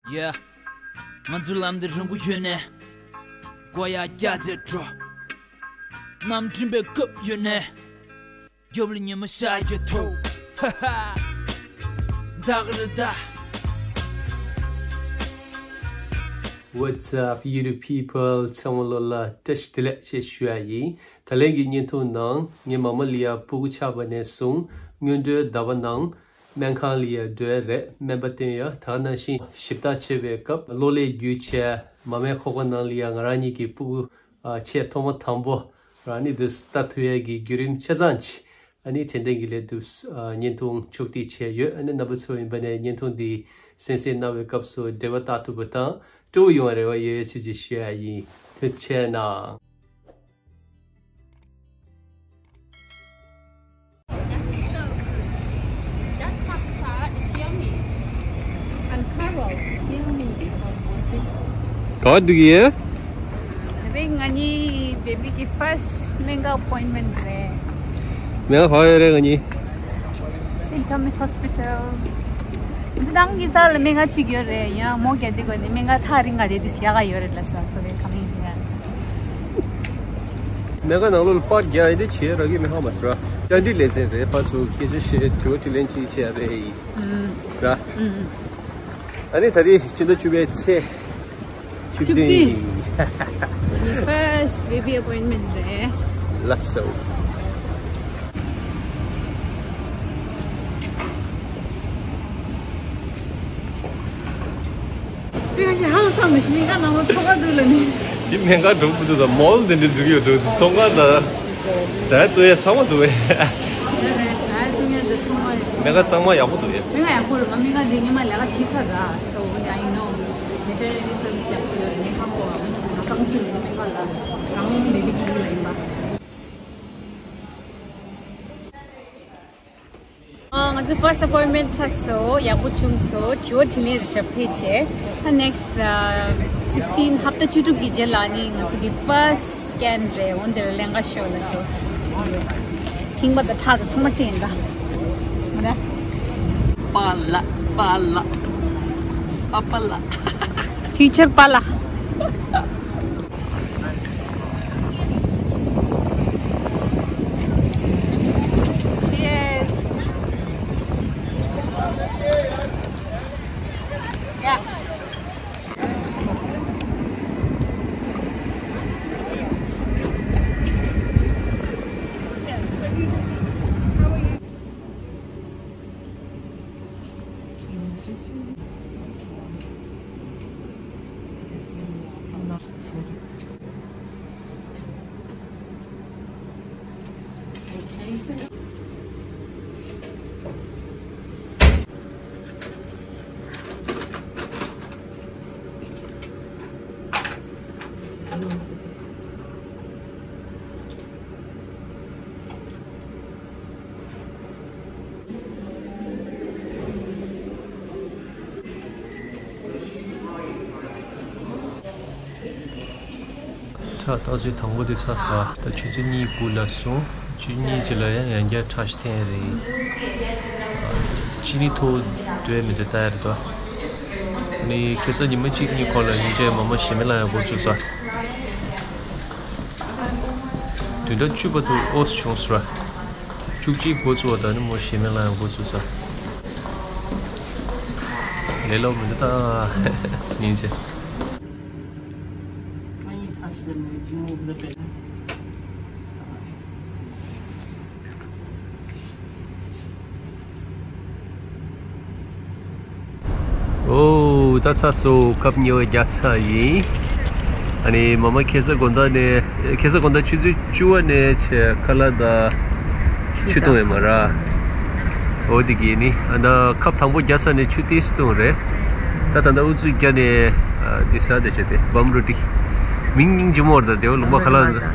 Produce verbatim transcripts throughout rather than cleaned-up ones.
Yeah. ང་ཚོའི་ལམ་འདི་རིང་པོ་ཡོད་ནས། མགོ་ཡར་བཀྱག་ཚེ་འགྲོ། གནམ་འཕྲིན་པའི་སྐབས་ཡོད་ནས། རྒྱབ་ལ་ཉི་མ་ཤར་གྱི་ཐོག་ཧ་ཧ། ད་ག་རེ་ད། What's up, YouTube people? ཚང་མ་ལོ་ལ་བཀྲ་ཤིས་བདེ་ལེགས་ཞེས་ཞུ་ཡ་ཡིན། ད་ལན་གྱི་བརྙན་ཐུང་ནང་ངའི་མ་མ་ལི་ཡ་སྤུ་གུ་ཆགས་པ་ནས་བཟུང་སྔོན་འགྲོའི་ཟླ་བ་ནང་སྨན་ཁང་ལ་ཡ་འགྲོ་ཡ་རེད། སྨན་པ་བསྟེན་ཡ། ད་ག་ནང་བཞིན་ཞིབ་ལྟ་བྱེད་པའི་སྐབས་གློག་ཀླད་བརྒྱུད་བྱས་མ་མའི་ཁོག་པ་ནང་ལ་ཡ་ང་རང་གཉིས་ཀྱི་སྤུ་གུ་ཨ་ཆེས་ཐོག་མ་དང་པོ་རང་ནི་འདི་ལྟ་ཐུབ་ཡས་ཀྱི་བརྒྱུད་རིམ་ཆ་ཚང་ཅིག་ཨ་ནི་དྲན་རྟེན་གྱི་སླད་དུ་ཨ་བརྙན་ཐུང་ཕྱོགས་སྒྲིག་བྱས་ཡོད། ཨ་ནི་རྣམ་པ་ཚོ་ཡིན་པ་ནས་བརྙན་ཐུང་འདི་གསན་གཟིགས་གནང་བའི་སྐབས་སུ་འགྲེལ་པ་བལྟ་ཐུབ་པ་དང་སྤྲོ་བོ་ཡོང་བ་རེ་བ་ཡོད་ཅེས་ཀྱི་ཞུ་ཡ་ཡིན། ཐུགས་རྗེ་ཆེ་གནང་། So good. That pasta is yummy. And Carol is yummy. ག་པར་འགྲོ་གི་ཡོད། ད་རེས་ང་གཉིས་བེ་བི་གི་first སྨན་ཁང་appointment རེད། སྨན་ཁང་ག་པར་ཡོད་རེད་ང་གཉིས། Saint Thomas Hospital. འདི་ནང་གི་རྩ་ལ་སྨན་ཁང་གཅིག་ཡོད་རེད། ཡང་མོ་གལ་ཏེ་དགོས་ནས་སྨན་ཁང་ཐག་རིང་ང་རེད། དེ་ཡག་ག་ཡོད་རེད་ལ་ས་སོ་རེད་ཁ་མིང་ཡང་། སྨན་ཁང་ནང་ལོགས་ལ་པར་རྒྱག་ཡ་དེ་བྱེད་རག་གི་མེད་ཧ་མ་སོང་ར། བཅར་འདྲི་ལེ་ཚན་རེད། ཕར་ཚུར་སྐད་ཆ་བཤད་དྲི་བ་དྲིས་ལན་ཅིག་བྱེད་ཡ་རེད་ཡིན་ར། ཨ་ནི་ད་རེས་ཕྱི་ཟླ་བཅུ་པའི་ཚེས་བཅུ་བདུན་ཡིན། ངའི་first baby appointment རེད། ལགས་སོ། དེ་ཡང་ཧང་སང་མི་ཤེས། སྨན་ཁང་ནང་ལ་ཚོགས་པ་འདུག་ལ་ནི། འདི་སྨན་ཁང་འགྲོ་གི་འདུག་ད། མོལ་འདི་འདྲ་འདུག་ཡོད་འགྲོ། ཚོང་ཁང་ད་ཟ་ཡ་བཏུང་ཡ་ཚང་མ་འདུག་བས། ཟ་ཡ་བཏུང་ཡ་འདི་ཚང་མ་རེད། སྨན་ཁང་གཙང་མ་ཡག་པོ་འདུག་ཡ། སྨན་ཁང་ཡག་པོ་རེད་པ། སྨན་ཁང་འདི་ཉི་མ་ལས་ཀ་བྱེད་ཚར་ར། So I know veterinary service ཡག་པོ་ཡོད་རེད། སྨན་ཁང་པོ་མི་ཤེས་ན་རྐང་བཙུགས་ནས་སྨན་ཁང་ལ་རང་ལས་པའི་དཀྱིལ་ལ་ཡིན་པ། ཨ། ང་ཚོ་first appointment ཚར་སོང་། ཡག་པོ་བྱུང་སོང་། དྲི་བ་དྲིས་ལན་རེ་ཞིག་ཕེབས་བྱས། ད་next ཨ་sixteen ཧབ་ཏ་བཅུ་དྲུག་གི་རྗེས་ལ་ནི་ང་ཚོ་གི་first scan རེད། འོན་ཏེ་ལ་ལན་འགའ་ཤོག་ལ་སོ། མཆིན་པ་དང་ཁྲག་དང་ཚང་མ་སྐྲན་ད། མ་ར། པཱ་ལགས། པཱ་ལགས། པཱ་པཱ་ལགས། Teacher པཱ་ལགས། Cheers. Yeah. ཁྲག་བརྟག་དཔྱད་དང་པོ་དེ་ཚར་སོང་། ད་ཆུ་ཚོད་གཉིས་དགུ་ལ་སོང་། ཆུ་ཚོད་གཉིས་ཅིག་ལ་ཡང་ཡང་བསྐྱར་ཁྲག་ཞིག་འཐེན་ཡ་རེད། ཨ། གཅིན་སྙི་མཐོ་འདུག་མི་འདུག་ལྟ་ཡ་རེད་དོ། ནི་ཁ་སང་ཉི་མ་གཅིག་གཉིས་གོང་ལ་སྙིང་རྗེ་མ་མ་ཞེ་མེར་ལངས་ཡ་འགོ་ཚུགས་སོང་། བདུན་ཕྲག་བཅུ་པ་དུ་ཨོས་བྱུང་སོང་ར། བཅུ་གཅིག་འགོ་ཚུགས་པ་དང་ནི་མོ་ཞེ་མེར་ལངས་ཡ་འགོ་ཚུགས་སོང་། ལས་སླ་པོ་མི་འདུག་ད། སྙིང་རྗེ། ཨོ། ད་ཚར་སོང་། ཁབ་གཉིས་པ་རྒྱག་ཚར་ཡིན། ཨ་ནི་མ་མ་ཁ་སང་དགོང་དག་ནས། ཁ་སང་དགོང་དག་ཆུ་ཚོད་བཅུ་པ་ནས་བྱས་ཁ་ལག་དང་ཆུ་བཏུང་ཡོད་མ་ར། འོ་དེ་གི་ནི་ཨ་ད་ཁབ་དང་པོ་རྒྱག་ཚར་ནས་ཆུ་ཏོག་ཙམ་བཏུང་རེད། ད་ད་ལྟ་ཨུ་ཚུགས་རྒྱག་ནས་ཨ་དེ་ཟ་བསྡད་བྱས་ཏེ་བམ་རོ་ཊི། མིང་སྙིང་རྗེ་མོ་རེད་ད། དེ་བ་ལུང་པ་ཁ་ལག་ཟ།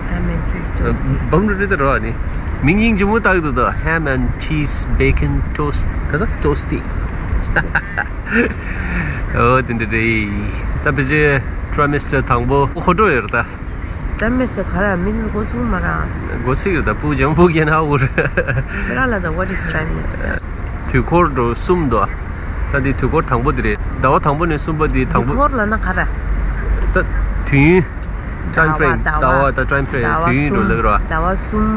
Ham and cheese toasty. བམ་རོ་ཊི་ད་རོ་ཨ་ནི། མིང་སྙིང་རྗེ་མོ་བཏགས་འདུག་ད། Ham and cheese bacon toast. ག་ས་toasty. ཨོ་དེ་འདྲ་རེད། ད་ཕལ་ཆེར་trimester དང་པོ་འགོ་འགྲོ་ཡོད་རེད་ད། Trimester ག་རེ་མི་འདི་འགོ་ཚུགས་མ་ར། འགོ་ཚུགས་ཡོད་ད། སྤུ་གུ་ལྗང་ཁུ་རྒྱན་ཧ་འུར། ཁྱེད་རང་ལ་ད་what is trimester? དུས་འཁོར་འགྲོ་གསུམ་འདུག་ད་ ད་འདི་དུས་འཁོར་དང་པོ་འདི་རེད། ཟླ་བ་དང་པོ་ནས་གསུམ་པ་འདི་དང་པོ། དུས་འཁོར་ལབ་ན་ག་རེ། ད་དུས་ཡུན། time frame། ཟླ་བ། ཟླ་བ་དང་time frame། ཟླ་བ་དུས་ཡུན་འགྲོ་གསུམ། ལབ་ར། ཟླ་བ་གསུམ།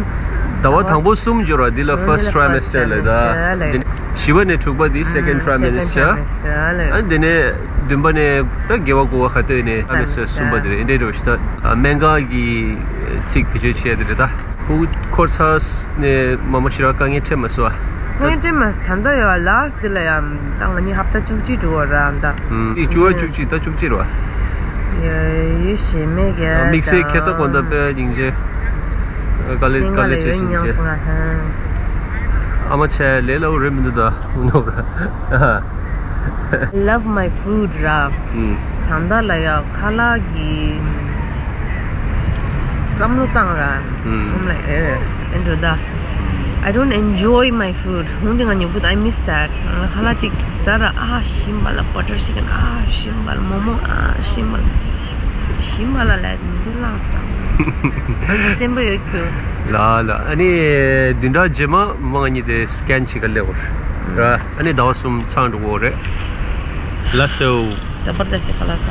ཟླ་བ་དང་པོ་གསུམ་འབྱོར་བ་འདི་ལ་first trimester ལབ་ད། དེ་ནས་བཞི་པ་ནས་དྲུག་པ་འདི་second trimester། ཨ་དེ་ནས་བདུན་པ་ནས་ད་བརྒྱད་པ་དགུ་པ་ག་དུས་ནས་trimester གསུམ་པ་འདི་རེད། འདི་འདྲ་འདྲ་བོ་ཞིག་ད། སྨན་ཁང་གི་ཚིག་བེད་སྤྱོད་བྱས་འདི་རེད་ད། ཕྲུ་གུ་འཁོར་ཚར་ནས་མ་མོ་ཞེ་དྲག་དཀའ་ངལ་འཕྲད་མ་སོང་ཨ། དཀའ་ངལ་འཕྲད་མ་སོང་། ད་ལྟ་ཡོད་last འདི་ལ་ཡང་ད་ང་གཉིས་ཧབ་ཏ་བཅུ་གཅིག་འགྲོ་བ་ར་ད། ཨུམ། ཡིག་བཅུ་བ་བཅུ་གཅིག་ད་བཅུ་གཅིག་རེད་བ། ཡ་ཡུལ་ཞེ་མེད་ཀྱི་དམིགས་བསལ་ད་ཁེ་ས་གོ་ད་དཔེ་སྙིང་རྗེ། དཀའ་ལས་དཀའ་ལས་བྱས་སྙིང་རྗེ། ཨ་མ་ཆེ་ལས་སླ་བོ་རེད་མི་འདུག་ད། ནོ་ར། Love my food ར། ཨུམ། ད་ལྟ་ལ་ཡ་ཁ་ལག་གི་བསམ་བློ་བཏང་ར། ཨུམ། I'm like, eh, into the, I don't enjoy my food. འོན་ཏེ་ང་ཉོ་གི་I miss that. ང་ཁ་ལག་ཅིག་ཟ་ར་ཨ་ཞིམ་པ་ལ། butter chicken ཨ་ཞིམ་པ་ལ། མོ་མོ་ཨ་ཞིམ་པ་ལ། ཞིམ་པ་ལ་ལས་མི་འདུག་ལངས་སམ། སེམས་པ་ཡོད་ཁྱོད། ལ་ལ། ཨ་ནི་བདུན་ཕྲག་རྗེས་མ་མ་ང་གཉིས་དེ་scan བྱེད་ག་སླེབས་འོ་ར། ཨ་ནི་ཟླ་བ་གསུམ་ཚང་འགྲོ་གི་རེད། ལགས་སོ། زبردست خلاص.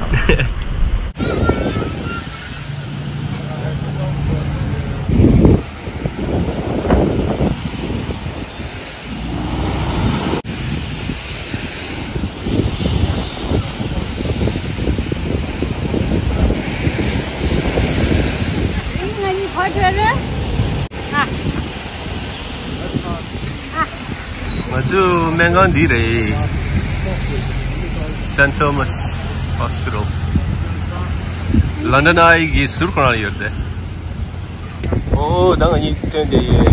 ང་ཚོའི་སྨན་ཁང་འདི་རེད། Saint Thomas Hospital། London Eye གི་ཟུར་ཁོ་རང་ཡོད་རེད། ཨོ་ད་ང་གཉིས་ཐོན་བསྡད་ཡོད།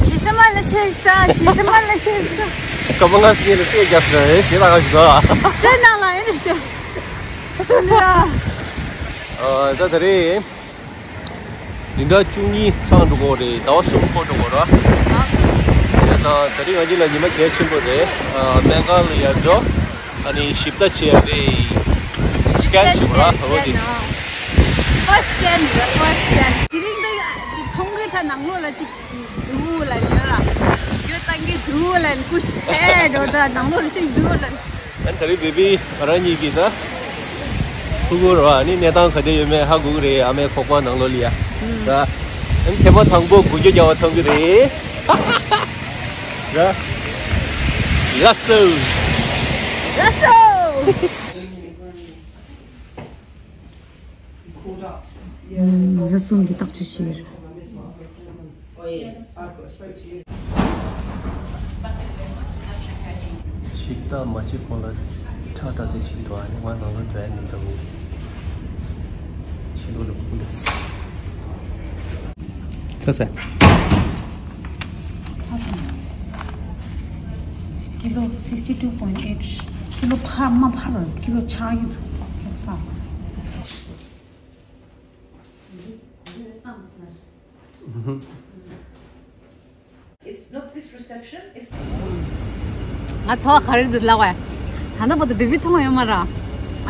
ཞེ་ས་མ་ལ་ཤེས་ས། ཞེ་ས་མ་ལ་ཤེས་ས། སྐབས་ང་སྐྱེས་ལ་བལྟས་རྒྱབ་ས་རེད། ཞེ་ལ་ག་ཞིག་ད། ཁྱོད་ནང་ལ་ཡིན་ནི་ཞེ། ཨ་ད་ད་རེད། བདུན་ཕྲག་བཅུ་གཉིས་ཚང་འགྲོ་གི་རེད། ཟླ་བ་གསུམ་འཁོར་འགྲོ་གི་རེད། བྱས་ཙང་ད་རིང་ང་གཉིས་ལ་ཉི་མ་གལ་ཆེན་པོ་རེད། ཨ་སྨན་ཁང་ལ་ཡར་འགྲོ། ཨ་ནི་ཞིབ་ལྟ་བྱས་རེད། scan བྱེད་དགོས་ར། འོ་དེ། First scan རེད། First scan དེ་རིང་ད་མཐོང་གི་ད་ནང་ལོགས་ལ་ཅིག་འདུག་ལ་ཡོད་ར། ཡོད་ཙང་གི་འདུག་ལ་ཀུ་ཤི་ཨེ་འགྲོ། ད་ནང་ལོགས་ལ་ཅིག་འདུག་ལ། ཨ་ནི་ད་རེས་བེ་བི་ང་རང་གཉིས་ཀྱིས་ད་ཕྲུ་གུ་ར་ཨ་ནི་གནས་སྟངས་ག་འདྲ་ཡོད་མེད་ཧ་གོ་གི་རེད། ཨ་མའི་ཁོག་པ་ནང་ལོགས་ལ་ཡ། ད་ཨ་ནི་ཐེངས་མ་དང་པོ་འགུལ་སྐྱོད་རྒྱག་པ་མཐོང་གི་རེད། ད་ལགས་སོ། ལགས་སོ། བཟའ་སྲུང་གི་བརྟག་དཔྱད་བྱེད་རེད། ཞིབ་ལྟ་མ་བྱེད་གོང་ལ་ཁྲག་བརྟག་དཔྱད་བྱེད་ཀྱི་འདུག་ཨ་ནི་ང་ནང་ལ་འགྲོ་ཡ་མི་འདུག་ཕྱི་ལོགས་ལ་སྤུ་ལས། ཚ་ཚ། ཁི་ལོ་sixty two point eight། ཁི་ལོ་ཕ་མ་ཕ་རོ་ཁི་ལོ་ཆག་ཡོད་ཚོགས་ས། It's not this reception, it's ང་ཚོ་ག་རེ་འདུག་ལབ་པ། ད་ལྟ་བར་དུ་བེ་བི་མཐོང་ཡོད་མ་ར།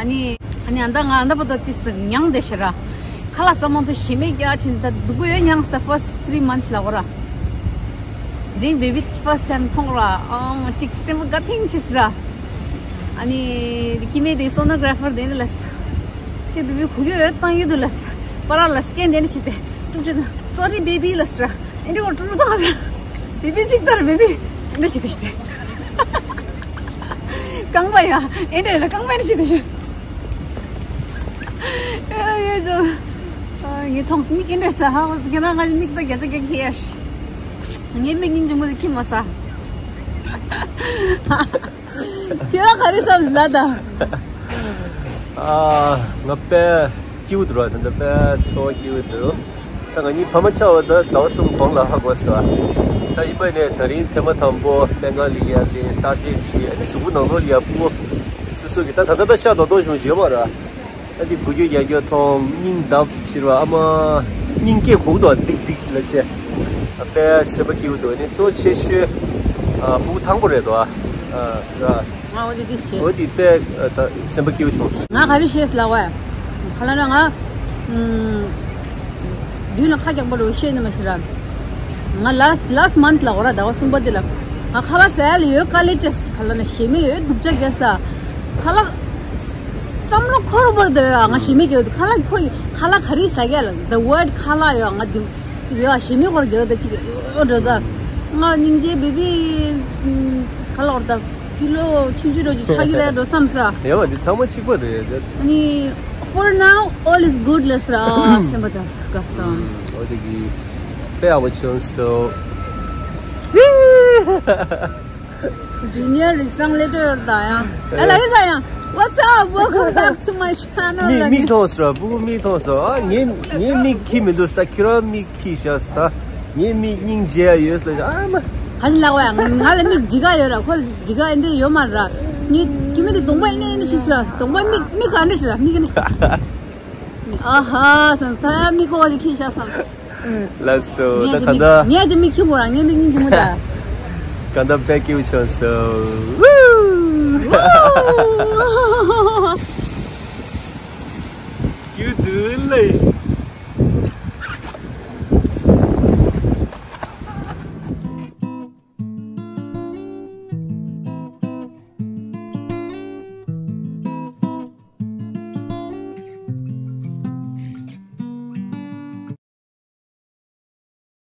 ཨ་ནི་ཨ་ནི་ཨ་ད་ང་ཨ་ད་བར་དུ་ཏིས་མྱང་བསྡད་ཤག་ར། ཁ་ལག་ཟ་མ་ཐུབ་ཞེ་མེད་རྒྱག་ཕྱིན། ད་སྡུག་པོ་ཡོད་མྱངས་ད་first three months ལབ་གོ་ར། དེ་རིང་བེ་བི་first time མཐོང་ར། ཨང་ཅིག་སེམས་པ་དགའ་ཐིང་ཆིས་ར། ཨ་ནི་སྐྱེ་དམན་དེ་sonographer དེ་ནི་ལས། དེ་བེ་བི་གུ་ཡོད་བཏང་ཡོད་དུ་ལས། པ་ར་ལ་scan དེ་ནི་ཆིས་ཏེ། ཀྲུང་ཅུ་ན་sorry baby ལས་ར། ཨེ་འདྲི་གོ་ཀྲུང་ཀྲུང་བཏང་ཟེར། བེ་བི་ཅིག་ལྟར་བེ་བི་འདྲ་ཞིག་ཏུ་ཞིག་སྟེ། རྐང་པ་ཡ་ཨེ་འདྲ་ལ་རྐང་པ་འདྲ་ཞིག་ཏུ་ཞིག་ཨེ་ཡེ་ཇོ། ཨ་ངས་མཐོང་མིག་ཨེ་འདྲ་ལྟ་ཧ་གོ་ཟེར་ན་ང་མིག་ད་རྒྱ་ཆ་རྒྱ་ཁྱི་ཡ་ཤི། ངའི་མིག་སྙིང་རྗེ་མོ་དེ་ཁྱི་མ་ཟ། ཁྱེད་རང་ག་རེ་བསམ་ལ་ད། ཨ་ང་དཔེ་སྐྱིད་པོ་འདུག་ར། ད་ལྟ་དཔེ་འཚོ་བ་སྐྱིད་པོ་འདུག་ད་ང་གཉིས་ཕ་མ་ཆགས་པ་ད་ཟླ་བ་གསུམ་གོང་ལ་ཧ་གོ་སོང་། ད་ཡིན་པ་ནས་ད་རིང་ཐེངས་མ་དང་པོ་སྨན་ཁང་ལ་ཡར་ལེན་བརྟག་དཔྱད་བྱས། ཨ་ནི་གཟུགས་པོ་ནང་ལོགས་ལ་ཡར་སྤུ་གུ་སོ་སོ་གི་ད་ད་ད་ད་ཤ་རྡོག་རྡོག་བྱུང་བྱས་པ་ར། ཨ་འདི་འགུལ་སྐྱོད་རྒྱག་རྒྱུ་མཐོང་། སྙིང་འདབ་ཕྱིར་བ་ཨ་མ་སྙིང་སྐད་གོ་གི་འདུག་ཌིག་ཌིག་ལབ་བྱས། ཨ་དཔེ་སེམས་པ་སྐྱིད་པོ་འདུག་ཨ་ནི་གཙོ་ཆེ་ཤོས་ཨ་ཕྲུ་གུ་དང་པོ་རེད་འདུག་ཨ་ར། ང་འོ་དེ་དེ་ཤེས། འོ་དེ་དཔེ་ཨ་ད་སེམས་པ་སྐྱིད་པོ་བྱུང་སོང་། ང་ག་རེ་ཤེས་ལབ་པ། ཁ་ལ་ན་ང་ཨུམ་མདུན་ལ་ཁ་རྒྱག་པ་རུ་ཤེས་ནི་མ་ཤེས་ར། ང་last last month ལ་འོ་ར་ཟླ་བ་གསུམ་པ་དེ་ལ་ ང་ཁ་ལག་ཟ་ཡ་ལ་ཡོད། དཀའ་ལས་ཅེས་ཁ་ལག་ན་ཞེ་མེད་ཡོད། སྡུག་ཅག་རྒྱག་ས་ཁ་ལག་བསམ་བློ་འཁོར་བར་འདོད་ཡ། ང་ཞེ་མེད་ཀྱི་ཁ་ལག་ཁོ་ཡི་ཁ་ལག་ག་རེ་ཟ་ག་ལ། The word ཁ་ལག་ཡོད། ང་འདི་ཅིག་ཡོད་ཞེ་མེད་འཁོར་རྒྱག་ད་ཅིག་ཡོད་འགྲོ་ད། ང་སྙིང་རྗེ་བེ་བི་ཁ་ལག་འོར་ད་ཀི་ལོ་ཆུང་ཆུང་འགྲོ་ཅིག་ཆགས་ཀྱི་རེད་འགྲོ་བསམ་ས། ཡོད་འདི་ཚང་མ་གཅིག་པ་རེད། ཨ་ནི་for now all is good ལ་ཟེར་ཨ་སེམས་པ་ད་དགའ་སོང་། འོ་དེ་གི་དཔེ་ཡག་པོ་བྱུང་སོང་། Junior རིགས་བཟང་ལས་སྤྲོ་ཡོད་ད་ཡང་། ཨ་ལ་ཡོད་ད་ཡང་། What's up? Welcome back to my channel. མིག་མིག་མཐོང་སོང་། སྤུ་གུ་མིག་མཐོང་སོང་། ཨ་ངའི་ངའི་མིག་ཁྱི་མི་འདུག་ད་ཁྱི་རང་མིག་ཁྱི་ཤག་ད། ངའི་མིག་སྙིང་རྗེ་ཡ་ཡོད་ལ་ཨ་མ། ག་ཞིག་ལག་པ་ཡང་ང་ལ་མིག་འདི་ག་ཡོད་ར། ཁོ་འདི་ག་ཨེ་འདྲ་ཡོད་མ་ར། ངའི་ཁྱི་མི་འདི་གདོང་པ་ཨེ་འདྲ་ཨེ་འདྲ་ཆི་སོང་། གདོང་པ་མིག་མིག་ག་འདྲ་ཞིག་ར་མིག་ག་འདྲ་ཞིག་ཨ་ཧ་སམ་ད་ཡ་མིག་གོ་བ་ཞིག་ཁྱི་ཤག་སམ། ལགས་སོ། ད་ག་ད། ངས་ཀྱི་མིག་ཁྱི་མོ་ར་ངའི་མིག་སྙིང་རྗེ་མོ་ད། ག་ད་བེ་ཀྱིའུ་ཆོན་སོ། ཀྱུ་དུ་ལེ།